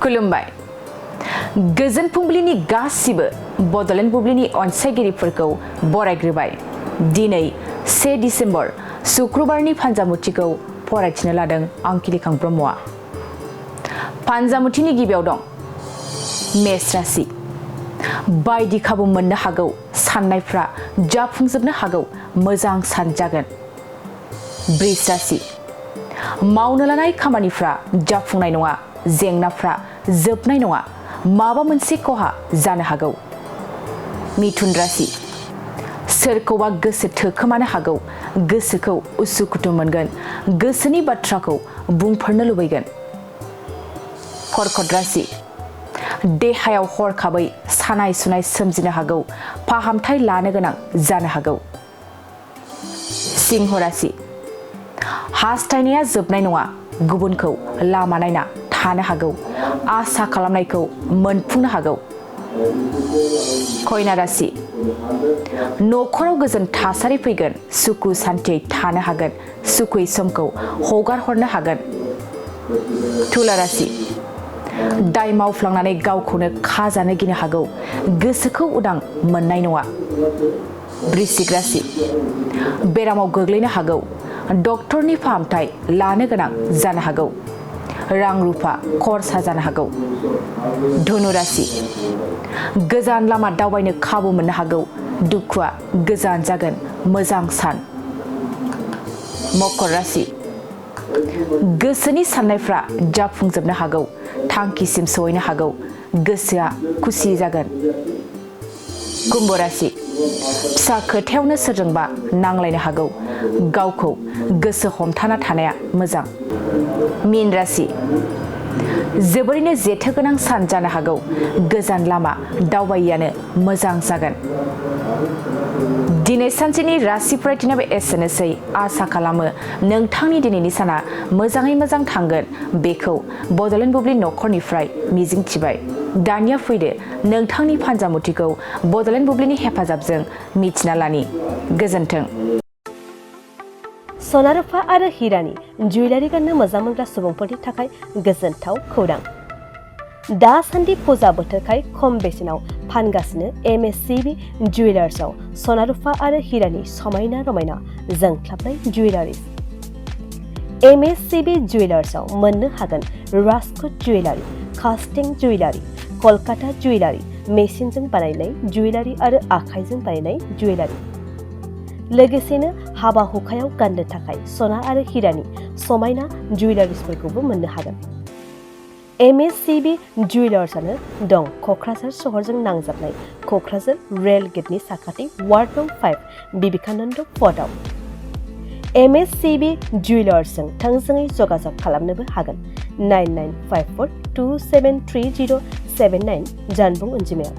खुलुमबाय गोजोन फुंबिलिनि गासिबो बड'लेण्ड बुब्लिनि अनसायगिरिफोरखौ बरायग्रोबाय दिनै 1 डिसेम्बर शुक्रबारनि फान्जामुथिखौ फरायथिनो लादों आं किलिखां ब्रह्मआ फान्जामुथिनि गिबियाव दं मेष राशि बायदि खाबु मोननो हागौ साननायफ्रा जाफुंजोबनो हागौ मोजां सान जागोन वृष राशि मावनो लानाय खामानिफ्रा जाफुंनाय नङा जेंनाफ्रा जोबनाय नङा माबा मोनसे खहा जानो हागौ मिथुन राशि सोरखौबा गोसो थोखोमानो हागौ गोसोखौ उसुखुथु मोनगोन गोसोनि बाथ्राखौ बुंफोरनो लुबैगोन कर्कट राशि देहायाव हरखाबै सानाय सुनाय सोमजिनो हागौ फाहामथाय लानो गोनां जानो हागौ सिंह राशि हास्थायनाया जोबनाय नङा गुबुनखौ लामा नायना थानो हागौ आसा खालामनायखौ मोनफुंनो हागौ कन्या राशि न'खराव गोजोन थासारि फैगोन सुखु सान्थियै थानो हागोन सुखुयै समखौ हगार हरनो हागोन तुला राशि दाय मावफ्लांनानै गावखौनो खाजानो गिनो हागौ गोसोखौ उदां मोननाय नङा वृश्चिक राशि बेरामाव गोग्लैनो हागौ डक्टरनि फाहामथाय लानो गोनां जानो हागौ रां रुफा खरसा जानो हागौ धनु राशि गोजान लामा दावबायनो खाबु मोननो हागौ दुखुआ गोजान जागोन मोजां सान मकर राशि गोसोनि साननायफ्रा जाफुंजोबनो हागौ थांखिसिम सहैनो हागौ गोसोआ खुसि जागोन कुम्भ राशि फिसा खोथायावनो सोरजोंबा नांलायनो हागौ गावखौ गोसो हमथाना थानाया मोजां मीन राशि जोबोरैनो जेथो गोनां सान जानो हागौ गोजान लामा दावबायैयानो मोजां जागोन दिनै सानसेनि राशि फरायथिनायाबो एसेनोसै आसा खालामो नोंथांनि दिनैनि साना मोजाङै मोजां थांगोन बेखौ बड'लेण्ड बुब्लि न'खरनिफ्राय मिजिंथिबाय दानिया फैदो नोंथांनि फान्जामुथिखौ बड'लेण्ड बुब्लिनि हेफाजाबजों मिथिना लानि गोजोन्थों सना रुफा आरो हिरानि जुवेलारि गाननो मोजां मोनग्रा सुबुंफोरनि थाखाय गोजोनथाव खौरां दासान्दि फुजा बोथोरखाय खम बेसेनाव फानगासिनो MSCB जुवेलार्सआव सना रुफा आरो हिरानि समायना रमायना जोंख्लाबनाय जुवेलारिज MSCB जुवेलार्सआव मोननो हागोन राजकोट जुवेलारि कास्टिं जुवेलारि कलकाता जुवेलारि मेसिनजों बानायनाय जुवेलारि आरो आखाइजों बानायनाय जुवेलारि लोगोसेनो हाबा हुखायाव गाननो थाखाय सना आरो हिरानि समायना जुवेलारिसफोरखौबो मोननो हागोन MSCB जुवेलार्सआनो दं क'क्राझार सहरजों नांजाबनाय क'क्राझार रेल गेटनि साखाथि वार्ड नं 5 बिबेकानन्द पथआव MSCB जुवेलार्सजों थोंजोङै जगाजग खालामनोबो हागोन 9954273079 जानबुं अनजिमायाव